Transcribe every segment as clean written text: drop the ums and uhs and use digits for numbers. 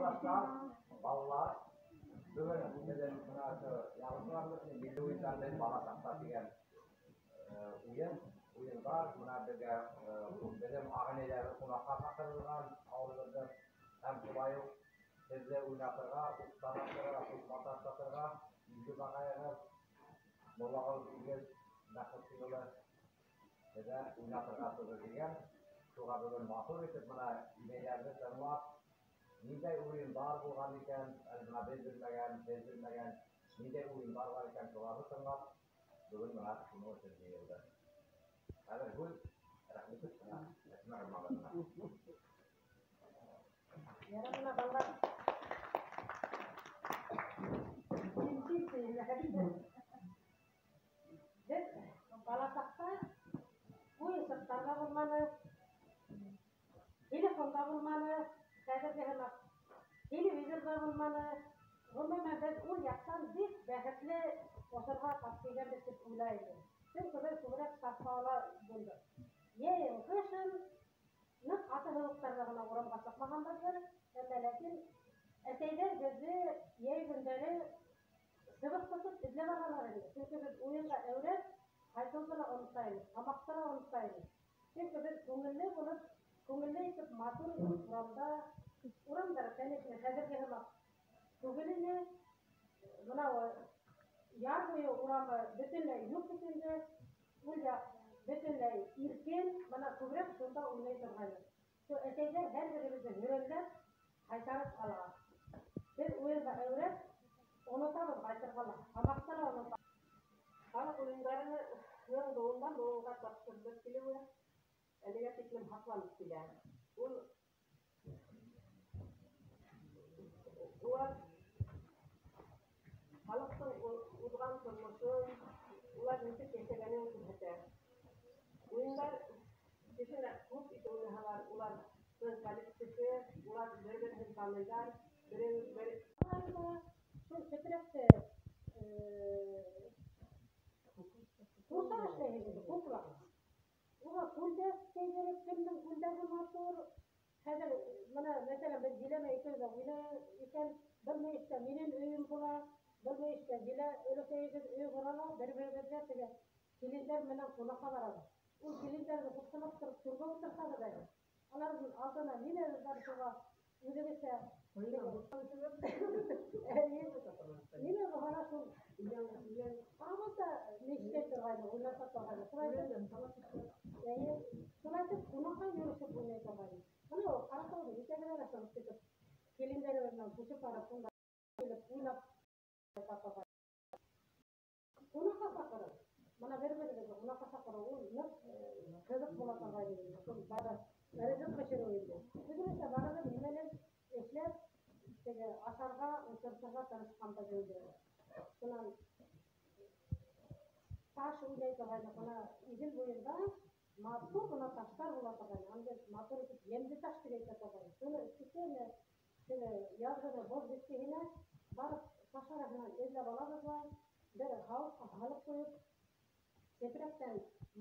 Юлдаштар, балалар, бөгөн беҙҙең бына ошо яҙыусыларыбыҙ милли уйындар менән бала саҡта тигән уйындар бына беҙгә беҙҙең ағинәйләрҙе ҡунаҡҡа саҡырылған ауылыбыҙҙың һәм шулай уҡ беҙҙе уйнатырға, уҡтан атырға, туҡма ташлатырға Илгиз ағайығыҙ, муллағыҙ Илгиз Мәхмүтшин улы беҙҙе уйнатырға сығыр тигән. Шуға бөгөн матур итеп бына инәйҙәрҙе тыңлап, ниндәй уйындар булған икән, әле бына беҙ белмәгән, ниндәй уйындар бар икән, шуларҙы тыңлап, бөгөн бына шуның өсөн йыйылды. Хәҙер һүҙ рәхмәт бына Әсмә Ғилмановна. Ярай бына балалар. Беҙ бала саҡта уйынсыҡтар ҙа булманы, телефон да булманы, хәҙерге һымаҡ телевизор ҙа булманы. Ғөмүмән, беҙ ул яҡтан бик бәхетле осорға тап килгәнбеҙ тип уйлайбыҙ. Сөнки беҙ күберәк саф һауала булдыҡ. Йәйен, ҡышын ныҡ ҡаты һыуыҡтарҙа ғына урамға сыҡмағанбыҙҙыр, әммә ләкин әсәйҙәр беҙҙе йәй көндәре сыбыҡ тотоп эҙләп алалар ине. Сөнки беҙ уйынға әүрәп ҡайтыуҙы ла онотайбыҙ, тамаҡты ла онотайбыҙ. Сөнки беҙ күңелле булып, күңелле итеп матур итеп урамда, урамдар, конечно, хәҙерге һымаҡ түгел ине. Бына яр буйы урамы бөтөнләй юҡ бит инде, ул яҡ бөтөнләй иркен, бына күберәк шунда уйнай торғайныҡ. Шул әсәйҙәр һәр беребеҙҙе һөрәнләп ҡайтарып ала. Беҙ уйынға әүрәп онотабыҙ ҡайтырға ла, тамаҡты ла онотабыҙ. Халыҡ уйындарының быуындан быуынға тапшырылып килеүе әлегә тиклем һаҡланып килә. Ул улар халыҡтың уҙған тормошон, улар нисек йәшәгәнен күрһәтә. Уйындар кешеләр күп итеп уйнаһалар, улар коллективы, улар бер-береһен таныйҙар, бер Шул сепрәкте ҡурсаҡ эшләйһең инде, кукла. Уға күлдәк кейҙереп, кемдең күлдәге матур. Хәҙер бына, мәҫәлән, беҙ Зилә менән икәү ҙә уйнай икән, бер мөйөштә минең өйөм була, бер мөйөштә Зилә өләсәйебеҙ өйө була ла, бер-беребеҙгә теге килендәр менән ҡунаҡҡа барабыҙ. Ул килендәрҙе ҡупшылап тороп түргә ултыртабыҙ әле. Уларҙың алдына нимәбеҙ бар, шуға үҙебеҙсә нимә булһа ла шул ҡабыҙ ҙа ни эшләй торғайны, уйната торғайны. Шулай итеп ҡунаҡҡа йөрөшөп уйнай торғайны. Бына ул Ҡаратауҙың итәгенә лә сығып китеп, килендәребеҙ менән күсеп барып, шунда килеп уйнап ҡайта торғайны. Ҡунаҡҡа саҡырыу, бына бер-беребеҙҙе ҡунаҡҡа саҡырыу ул ныҡ ҡыҙыҡ була торғайны инде. Шул бары ризыҡ бешереү инде. Үҙебеҙсә барыбер нимәлер эшләп, теге ашарға, ултыртырға тырышҡанбыҙ инде. Шунан таш уйнай торғайныҡ. Бына Иҙел буйында матур ғына таштар була торғайны. Аны беҙ матур итеп емде таш тип әйтә торғайныҡ. Шуны специально теге яҙғыны боҙ бөткәйенә барып таш араһынан эҙләп алабыҙ ла, бер һауытҡа һалып ҡуйып, сепрәктән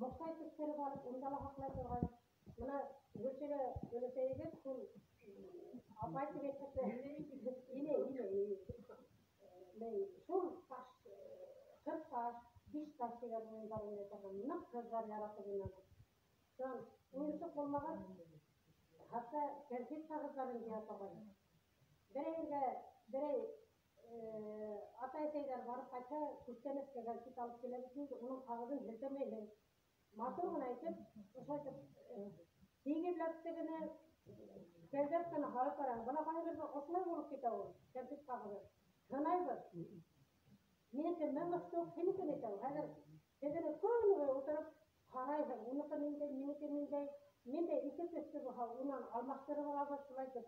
моҡсай төҫтөрөп алып, унда ла һаҡлай торғайныҡ. Бына Гөлсирә өләсәйебеҙ шул апай тип әйтһәк тә, ине, ине, ине. Шул таш, ҡырҡ таш, биш таш тигән уйындар уйнай торған. Ныҡ ҡыҙҙар яратып уйнаны. Шунан уйынсыҡ булмағас, хатта кәнфит ҡағыҙҙарын йыя торғайныҡ. Берәйгә, берәй атай-әсәйҙәр барып ҡайтһа, күстәнәскә кәнфит алып килә бит инде, уның ҡағыҙын һелтәмәйһең. Матур ғына итеп, ошолайтып, тигеҙләп тегене конвертҡа һалып бараһың. Бына ҡайһы берҙә ошолай булып китә ул кәнфит ҡағыҙы. Һынайбыҙ. Минеке 1000 штук, һинеке нисәү? Хәҙер тегене көнө буйы ултырып ҡарайһың, уныҡы ниндәй, минеке ниндәй, миндә ике төҫлө булһа, унан алмаштырып алабыҙ, шулай итеп.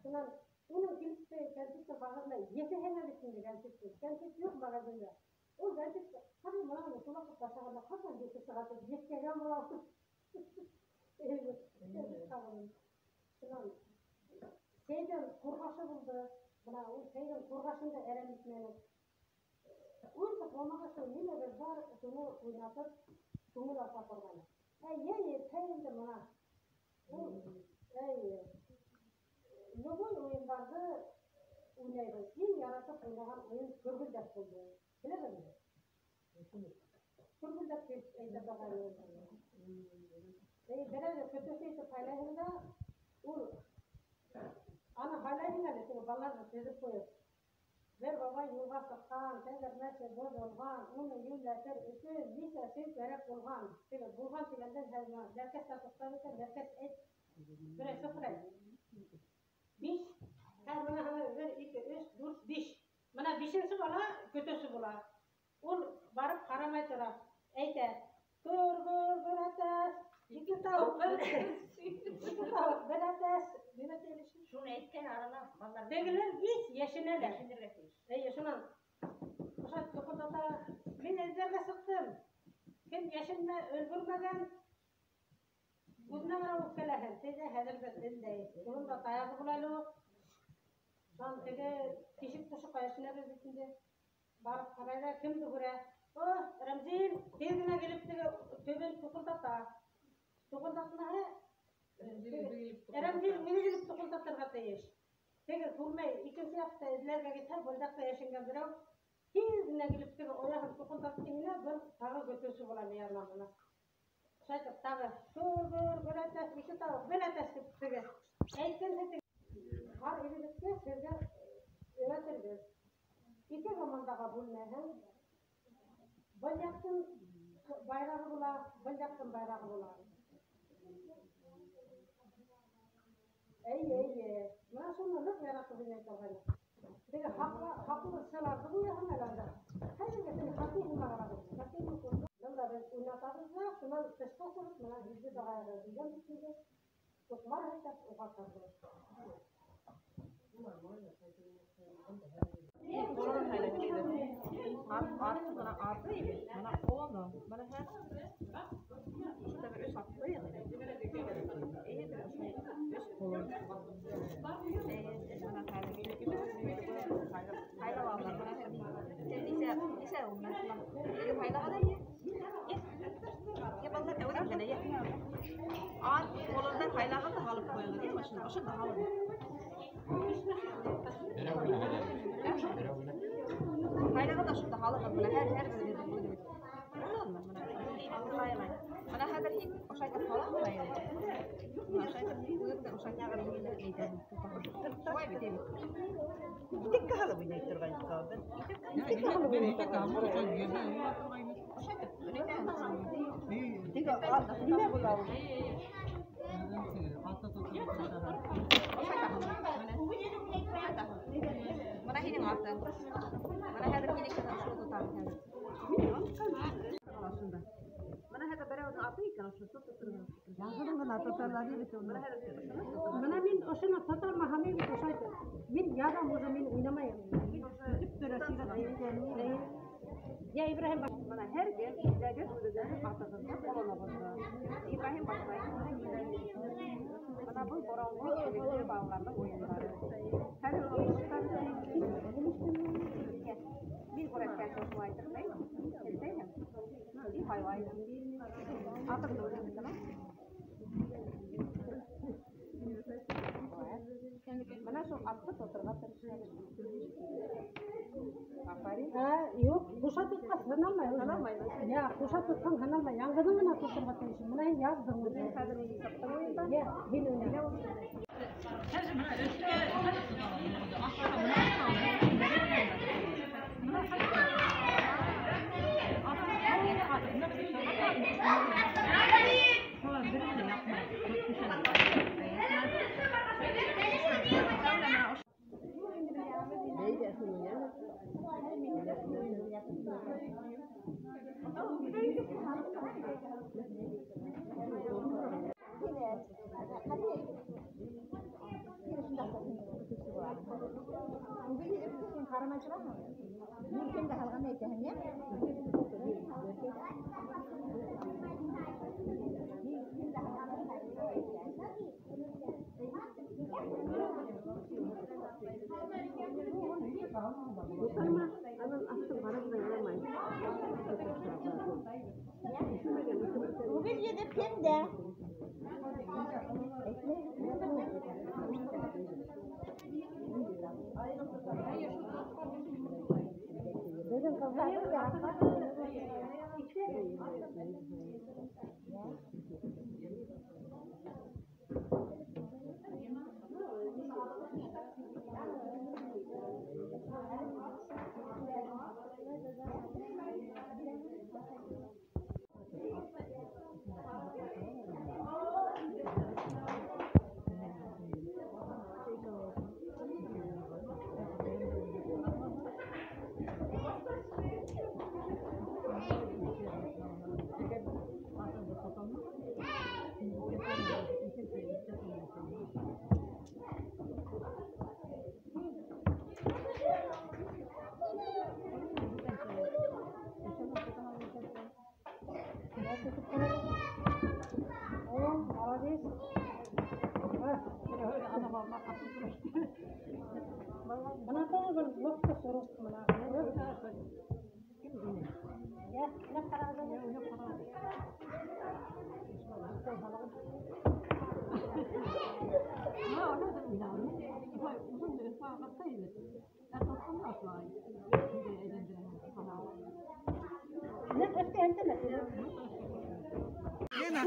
Шунан уның килеп кәнфиттең ҡағыҙына ете һеңә бит инде кәнфиттең. Кәнфит юҡ магазинда. Ул кәнфит ҡарай, бына шул ваҡытта ашағанда ҡасан ете сыға тип еҫкәгән булабыҙ. Кәнфит ҡағыҙын. Шунан сәйҙең ҡурғашы булды. Бына ул сәйҙең ҡурғашын да әрәм итмәнек. Уйынсыҡ булмағас, шул нимәбеҙ бар, шуны уйнатып, күңел аса торғайныҡ. Ә йәй етһә инде бына ул, әй, любой уйындарҙы уйнайбыҙ. Иң яратып уйнаған уйын көргөлдәп булды. Беләһегеҙме? Көргөлдәп тип әйтә торған. Берәүҙе көтөүсе итеп һайлайһың да, ул аны һайлайһың әле, теге балаларҙы теҙеп ҡуйып. Бер бабай юлға сыҡҡан, тәгәрмәсе боҙолған, уны йүнләтер өсөн нисә сәй кәрәк булған. Теге булған тигәндән һәр Нәркәс тә туҡтап икән, Нәркәс әйт, берәй цифра әйт. 5. Һәр бына 1, 2, 3, 4, 5. Бына 5-нсе бала көтөүсе була. Ул барып ҡарамай тора. Әйтә: "Гөр, гөр, бер әтәс, ике тауыҡ, бер, ике тауыҡ, бер әтәс." Нимә тиелеше? Шуны әйткән арала балалар Тегеләр бит йәшенәләр. Йәшенергә тейеш. Эйе, шунан ошо туҡылдата, мин эҙләргә сыҡтым. Кем йәшенмә өлгөрмәгән, үҙенә генә үпкәләһен. Тейҙә хәҙер беҙ эҙләй. Ҡулында таяғы була әле ул. Шунан теге тишек тошоҡҡа йәшенәбеҙ бит инде. Барып ҡарай ҙа кемде күрә? О, Рәмзил, тиҙ генә килеп теге төбөн туҡылдата. Туҡылдатмаһа, Рәмзил үҙе килеп туҡылдатырға тейеш. Теге күрмәй, икенсе яҡта эҙләргә китһә, был яҡта йәшенгән берәү тиҙ генә килеп теге аяғын туҡылдатты инә, был тағы көтөүсе була янына бына. Шайтып тағы гөр, гөр, бер әтәс, ике тауыҡ, бер әтәс тип теге әйткәнсе теге ҡар иреп бөткәс, һеҙгә өйрәтербеҙ. Ике командаға бүленәһең. Был яҡтың байрағы була, был яҡтың байрағы була. Эйе, эйе. Бына шуны ныҡ яратып уйнай торғайны. Теге хаҡлы сыларҙы ҡуяһың әле анда. Хәҙерге теге хоккей һымағыраҡ. Хоккей һымаҡ. Бында беҙ уйнатабыҙ ҙа, шунан тышҡа сығып, бына Изге ағайға дигән бит инде. Туҡмар һелтәп уға торҙо. Ат, бына аты ине, бына ҡолоно, бына һәр. Шунда бер өс ат ҡуйығыҙ. Эйе, бер өс ҡолон. Бына хәҙер һайлап алалар, бына һәр. Һин нисә ул менән шунан? Теге һайлаған әйе. Йә, балалар, әүҙем генә, йә. Ат, ҡолондар һайлаған да һалып ҡуйығыҙ, йә, ошоно, ошоно да һалып. Берәү генә һайлай. Берәү генә. Һайлаған да шунда һалығыҙ, бына һәр берегеҙҙең үҙегеҙ. Аңланмы? Бына һайлай. Бына хәҙер һин ошайтып һалаһың да инде. Бына ошайтып үҙең дә ошайтып әйтәһең. Шулай бит, әйбит. Итеккә һалып уйнай торған ҡалды. Итеккә һалып уйнай торған. Ошайтып әйтәһең. Теге нимә була ул? Ошайтаһың. Бына һинең атың. Бына хәҙер һинең шуны тотам хәҙер. Шунда. Бына хәҙер берәүҙең аты икән, ошоно тотоп торған. Яңғыҙың ғына тоталар бит уны. Бына хәҙер ошоно тотам. Бына мин ошоно тота алмаһам, мин бит ошайтып. Мин яҙам уже, мин уйнамайым. Мин ошо Көтөп тора сират әйткәнен. Йә, Ибраһим, Бына һәр кем эҙләгеҙ үҙегеҙҙең атығыҙҙы, ҡолоноғоҙҙо. Ибраһим башлай. Бына был боронғо элекке балаларҙың уйындары. Хәҙер мин күрһәткәнсе шулай итеп, һелтәйһең. И һайлайһың. Атыңды үҙеңдеке. Бына шул атты тоторға тырышығыҙ. Афарин. Ә, юҡ, ҡуша тотҡас һыналмай. Һыналмай. Йә, ҡуша тотһаң һыналмай. Яңғыҙың ғына тоторға тейешһең. Бына һин яҙҙың үҙе. Мин хәҙер үҙем сыҡтым уйындан. Йә, һин уйна. Беҙҙең ҡыҙҙар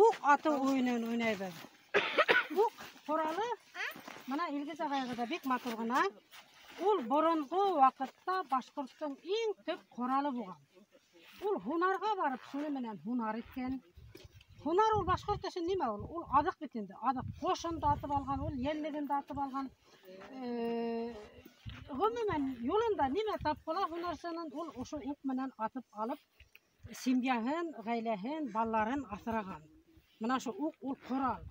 Уҡ атыу уйынын уйнайбыҙ. Уҡ ҡоралы мына Илгиз ағайығыҙ бик матур ғына. Ул боронғо ваҡытта башҡорттоң иң төп ҡоралы булған. Ул һунарға барып шуны менән һунар иткән. Һунар ул башҡорт өсөн нимә ул? Ул аҙыҡ бит инде. Аҙыҡ ҡошон да атып алған, ул йәнлеген дә атып алған. Ғөмүмән юлында нимә тап була һунарсының, ул ошо уҡ менән атып алып семьяһын, ғаиләһен, балаларын аҫраған. Мына ошо уҡ ул ҡорал.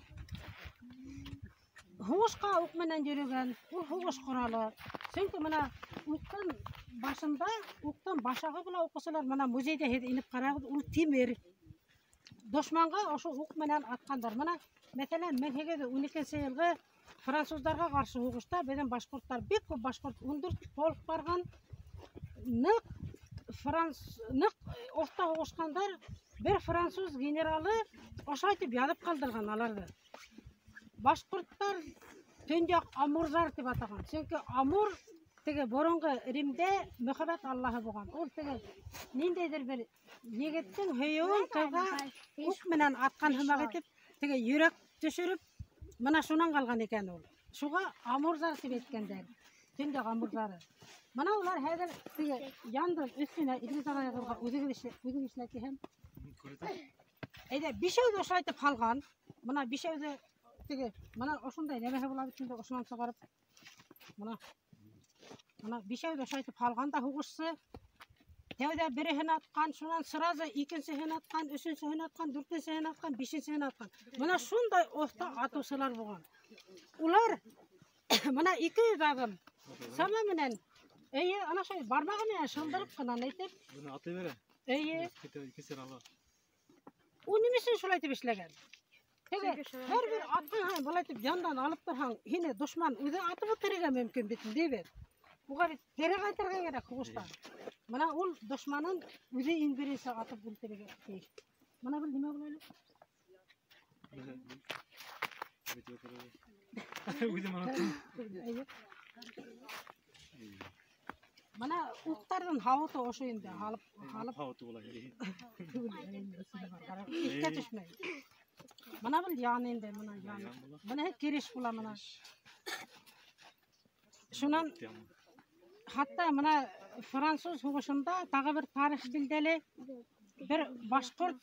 Һуғышҡа уҡ менән йөрөгән, ул һуғыш ҡоралы. Сөнки мына уҡтың башында, уҡтың башағы була уҡыусылар, мына музейҙа һеҙ инеп ҡарағыҙ, ул тимер. Дошманға ошо уҡ менән атҡандар. Мына, мәҫәлән, 1812 йылғы француздарға ҡаршы һуғышта беҙҙең башҡорттар бик күп башҡорт 14 полк барған. Ныҡ ныҡ оҫта һуғышҡандар. Бер француз генералы ошайтып яҙып ҡалдырған аларҙы. Башҡорттар төньяҡ амурҙар тип атаған. Сөнки амур теге боронғо Римдә мөхәббәт аллаһы булған. Ул теге ниндәйҙер бер егеттең һөйөүен ҡыҙға уҡ менән атҡан һымаҡ итеп, теге йөрәк төшөрөп, мына шунан ҡалған икән ул. Шуға амурҙар тип әйткәндәр. Төньяҡ амурҙары. Мына улар хәҙер теге яндырып өҫтөнә Илгиз ағайығыҙға үҙегеҙ эшләтһәм. Әйҙә, бишәүҙе ошайтып һалған. Мына бишәүҙе теге, мына ошондай нәмәһе була бит инде, ошонан сығарып. Мына бишәүҙе ошайтып һалған да һуғышсы. Тәүҙә береһен атҡан, шунан сразу икенсеһен атҡан, өсөнсөһөн атҡан, дүртенсеһен атҡан, бишенсеһен атҡан. Мына шундай оҫта атыусылар булған. Улар мына 200 аҙым сама менән, эйе, ана шулай бармағы менән шылдырып ҡына әйтеп. Быны атай бирә. Эйе. Икенсеһен ала. Ул нимә өсөн шулай итеп эшләгән? Теге һәр бер атҡан һайын былай итеп яндан алып торһаң, һине дошман үҙе атып үтерергә мөмкин бит инде бит. Уға бит кире ҡайтырға кәрәк һуғыштан. Мына ул дошманын үҙе иң беренсе атып үлтерергә тейеш. Мына был нимә була әле? Үҙем оноттом. Мына уҡтарҙың һауыты ошо инде, һалып, һалып. Һауыты була. Иҫкә төшмәй. Мына был ян инде, мына ян. Мына киреш була мына. Шунан хатта мына француз һуғышында тағы бер тарих билдәле бер башҡорт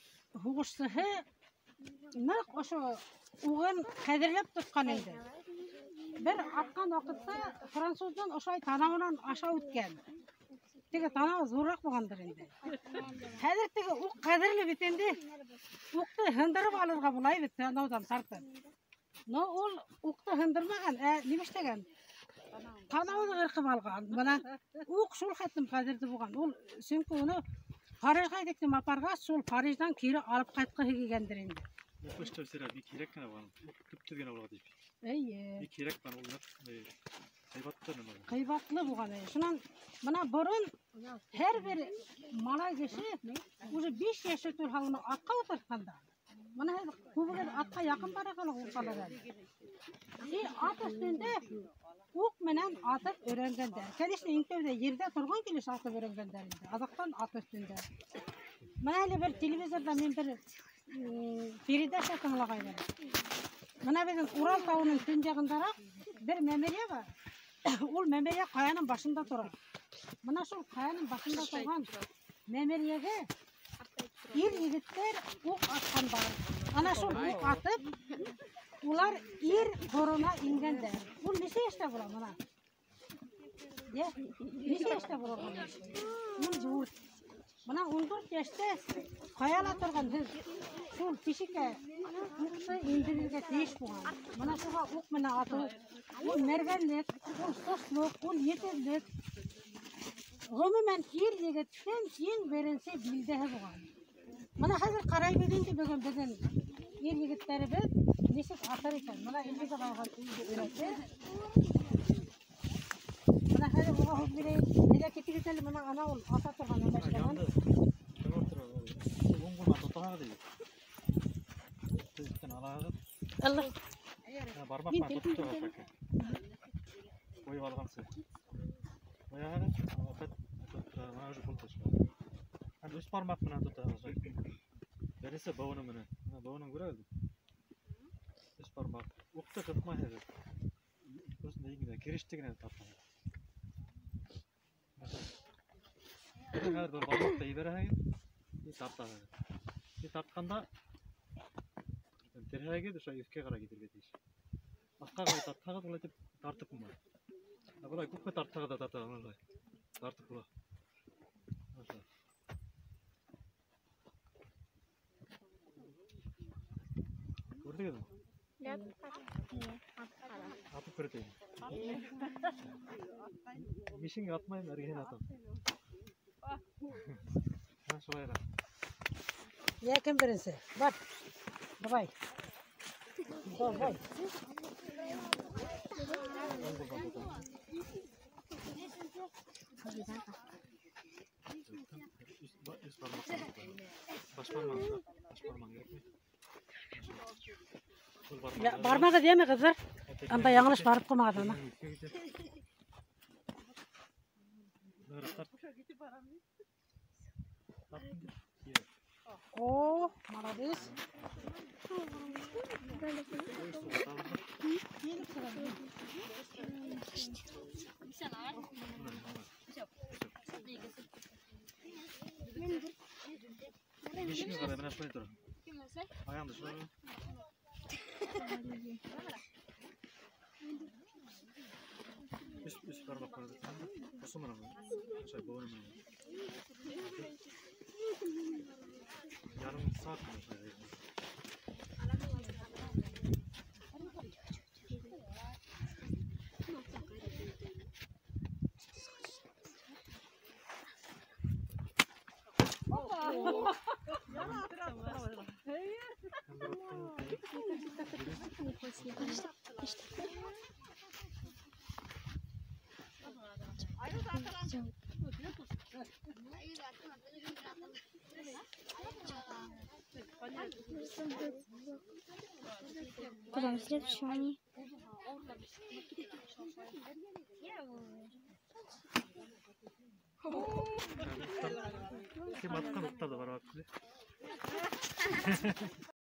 һуғышсыһы ныҡ ошо уғын ҡәҙерләп тотҡан инде. Бер атҡан ваҡытта француздың ошолай танауынан аша үткән. Теге танау ҙурыраҡ булғандыр инде. Хәҙер теге уҡ ҡәҙерле бит инде. Уҡты һындырып алырға була бит танауҙан тартып. Но ул уҡты һындырмаған, нимә эшләгән? Танауҙы ҡырҡып алған. Мына уҡ шул хәтлем ҡәҙерле булған. Ул сөнки уны Парижға тиклем апарғас, шул Париждан кире алып ҡайтҡыһы килгәндер инде. Уҡ эшләүселәр бик һирәк кенә булған. Уҡ төп-төҙ генә булған тип. Эйе. Бик һирәк булған, ул ныҡ, ҡыйбатлы нәмә булған. Ҡыйбатлы булған, эйе. Шунан мына борон һәр бер малай кеше уже 5 йәше тулһа уны атҡа ултыртҡанда. Мына һеҙ күбегеҙ атҡа яҡын бара ҡалығыҙ ҡалыр әле. И ат өҫтөндә Уҡ менән атып өйрәнгәндәр. Конечно, иң тәүҙә ерҙә торған килеш атып өйрәнгәндәр инде. Аҙаҡтан ат өҫтөндә. Мына әле бер телевизорҙа мин бер передача тыңлағайным. Мына беҙҙең Урал тауының төньяғындараҡ бер мәмерйә бар. Ул мәмерйә ҡаяның башында тора. Мына шул ҡаяның башында торған мәмерйәгә ир егеттәр уҡ атҡандар. Ана шул уҡ атып, улар ир ҡорона ингәндәр. Ул нисә йәштә була мына? Йә, нисә йәштә була? 14. Мына 14 йәштә ҡаяла торған һеҙ шул тишеккә уҡты индерергә тейеш булған. Мына шуға уҡ менән атыу, ул мәргәнлек, ул сослоҡ, ул етеҙлек. Ғөмүмән, ир егеттең иң беренсе билдәһе булған. Мына хәҙер ҡарайбыҙ инде бөгөн беҙҙең ир егеттәребеҙ нисек атыр икән. Мына Илгиз ағайға өйрәтер. Мына хәҙер уға һүҙ бирәйек. Әйҙә китегеҙ әле, мына ана ул ата торған нәмә эшләгән. Алла. Бармаҡ менән тотоп тороғоҙ. Ҡуйып алғансы. Ҡуяһығыҙ, опять мына уже булды. Һәм өс бармаҡ менән тотаһығыҙ. Беренсе быуыны менән. Мына быуынын күрәгеҙме? Өс бармаҡ. Уҡты ҡыҫмайһығыҙ. Өҫтөнә генә, кереште генә тартаһығыҙ. Хәҙер бер бармаҡты ебәрәһегеҙ, и тартаһығыҙ. И тартҡанда терһәгеҙ ошо өҫкә ҡарай китергә тейеш. Аҫҡа ҡарай тартһағыҙ, улай итеп тартып булмай. Ә былай күпме тартһағыҙ ҙа тартаһығыҙ, былай тартып була. Ошо. Күрҙегеҙме? Атып күрһәтәйем. Мишенгә атмайым, эргәһенә атам. Һа, шулайыраҡ. Йә, кем беренсе? Бар. Давай. Давай. Өс бармаҡ. Баш бармаҡ, баш бармаҡ кәрәкмәй. Бармағыҙ йәме, ҡыҙҙар? Анда яңылыш барып ҡуймағыҙ ана. О, молодец. Мишенгә ҡарай менән шулай тора. Аяғыңды шулай. Өс бармаҡ менән. Ошо менән. Ошо быуыны менән. Ярым сәғәт менән шулай. Потом следующего они. Кем атҡан уҡтар ҙа бар.